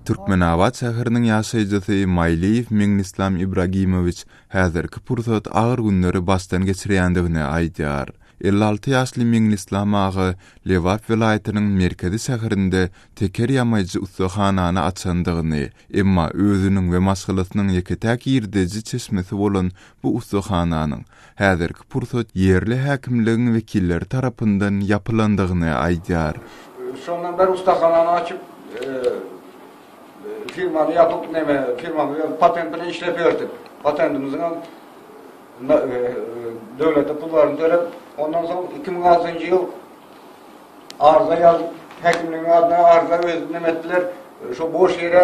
Türkmenabat şäheriniň ýaşaýjysy Maýlyýew Meňlislam Ibragimowiç häzirki pursat agyr günleri başdan geçirýändigini aýdýar. 56 ýaşly Meňlislam aga Lebap welaýatynyň merkezi şäherinde teker ýamaýjy ussahanany açandygyny, emma özüniň we maşgalasynyň ýeke-täk girdeji çeşmesi bolan bu ussahananyň häzirki pursat ýerli häkimligiň wekilleri tarapyndan ýapylandygyny aýdýar. Şondan bäri ussahanany açyp, firmany ýapyp, neme, firmamyzy patent bilen işläp ýördük. Patentimiziň hem döwlete pullaryny töläp, ondan soň 2006-njy ýyl arza ýazyp, häkimligiň adyna arza özüp neme etdiler, şo boş ýere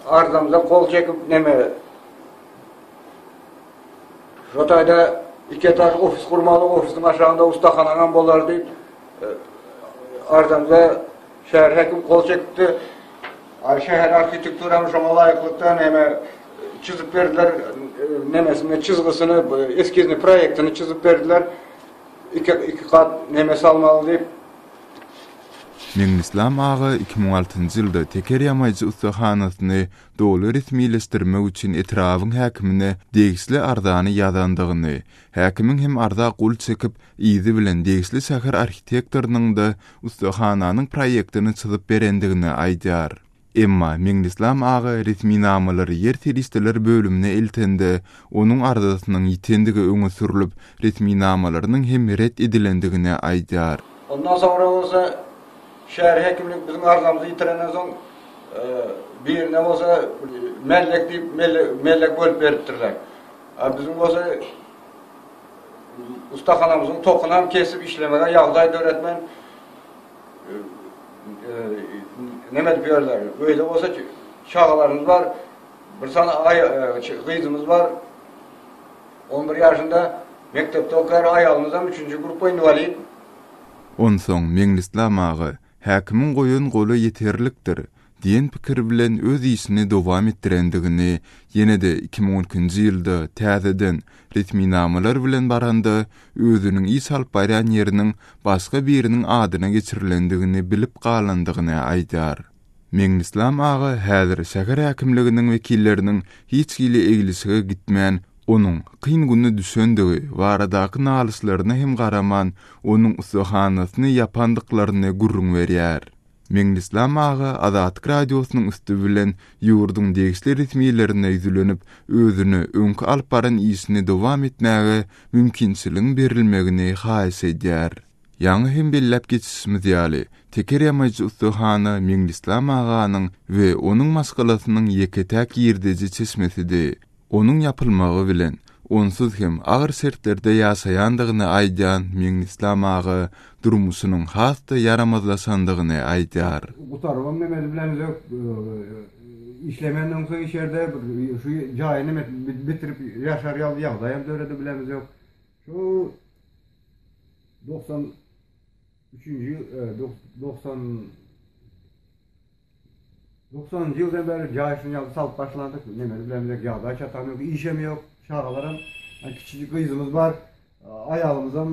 arzamyza gol çekip neme Şo taýda iki etaž ofis gurmaly, ofisiň aşagynda ussahanaňam bolar diýip, arzamyza şäher häkim gol çekipdi. Şäher arhitekturam şoňa laýyklykda näme çyzyp berdiler, nemesini, çyzgysyny, eskizini, proýektini çyzyp berdiler. Iki, iki gat neme salmaly diýip. Meňlislam aga 2006-njy ýylda teker ýamaýjy ussahanasyny doly resmileşdirmek üçin etrabyň häkimine degişli arzany ýazandygyny, häkimiň hem arza gol çekip, yzy bilen degişli şäher arhitektorynyň-da ussahananyň proýektini çyzyp berendigini aýdýar. Emma Meňlislam aga resminamalary ýer serişdeleri bölümine eltende, onuň arzasynyň ýitendigi öňe sürlüp, resminamalarynyň hem ret edilendigini aýdýar. Ondan soňra bolsa şäher häkimligi biziň arzamyzy ýitirenden soň, Birine bolsa mellek diýip mellek bölüp beripdirler. A biziň bolsa ustahanamyzyň tokunam kesip işlemege ýagdaý döretmän neme edip ýörler. Öýde bolsa çagalarymyz bar. Bir sany gyzymyz bar. 11 ýaşynda mekdepde okaýar, aýalymyzam üçünji gruppa inwalid. Onsoň Meňlislam aga Häkimiň goýan goly ýeterlikdir diýen pikir bilen öz işini dowam etdirendigini, ýene-de 2012-nji ýylda täzeden resminamalar bilen baranda özüniň iş alyp barýan ýeriniň başga biriniň adyna geçirilendigini bilip galandygyny aýdýar. Meňlislam aga häzir şäher häkimliginiň wekilleriniň hiç hili eglişige gitmän, Onuň kyn güne düşendigi baradaky nalyşlaryna hem garaman, onuň ussahanasyny ýapandyklaryny gürrüň berýär. Meňlislam aga Azatlyk Radiosynyň üsti bilen ýurduň degişli resmilerine ýüzlenip, özüne öňki alyp baran işini dowam etmäge mümkinçiligiň berilmegini haýyş edýär. Ýaňy hem belläp geçişimiz ýaly, teker ýamaýjy ussahana Meňlislam aganyň we onuň maşgalasynyň ýeke-täk girdeji çeşmesidi. Onuň ýapylmagy bilen, onsuz hem agyr şertlerde ýaşaýandygyny aýdýan Meňlislam aga durmuşynyň has-da ýaramazlaşandygyny aýdýar. Gutarybam nemedi bilemizok. Işlemenden soň içerde bir şu jaýy neme bitirip ýaşar ýaly ýagdaýam döredi bilemizok. Şu 93-nji ýyl, 90 Doksanynjy ýyldan bäri jaý şuny ýaly salyp başlandyk. Nemeli bilemizok, ýagdaý çatan ýok, işem ýok. Çagalaram, kiçijik gyzymyz bar. Aýalymyzam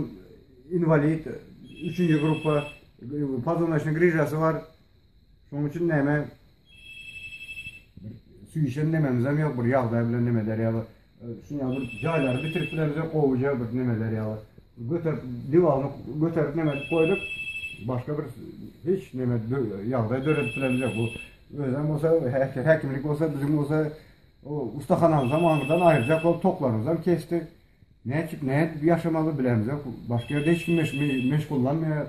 inwalid, üçünji gruppa, pozunoçnyý grižasy bar. Şonuň üçin näme süýşen nememizem ýok, bir ýagdaý bilen neme eder ýaly. Şuny ýaly bir jaýlary bitirip bilemizok, gowuja bir nemeler ýaly. Göterip, diwaryny göterip neme edip goýduk. Başga bir hiç neme ýagdaý döredip bilemizok. Bu özem bolsa, häkimlik bolsa, biziň bolsa o ustahanamyzam aňyrdan aýyrjak bolup toklarymyzam kesdi. Näçip, nädip ýaşamaly bilemizok. Başga ýerde hiç kim meşgullanmaýar.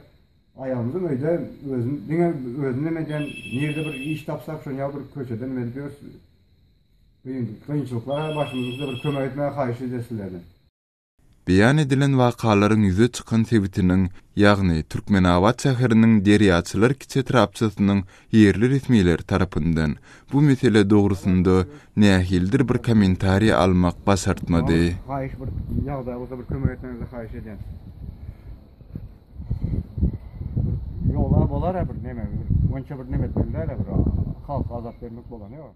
Aýalymyzam öýde özüm diňe özüm neme edýän, nirde bir iş tapsak şony ýa bir köçeden neme edip ýörüs. Kynçylyklar başymyzda bir kömek etmegi haýyş edýäs sizlerden. Beýan edilen wakalaryň ýüze çykan sebitiniň, ýagny Türkmenabat şäheriniň Derýaçylar kiçi etrapçasynyň ýerli resmileri tarapyndan bu mesele dogrusynda nähilidir bir kommentariý almak başartmady. Haýyş bir ýagdaý bolsa bir kömek etmegiňizi haýyş edýän. Ýola bolar-a bir neme, onça bir neme etmeli däl-ä bir halka azap bermek bolany ýok.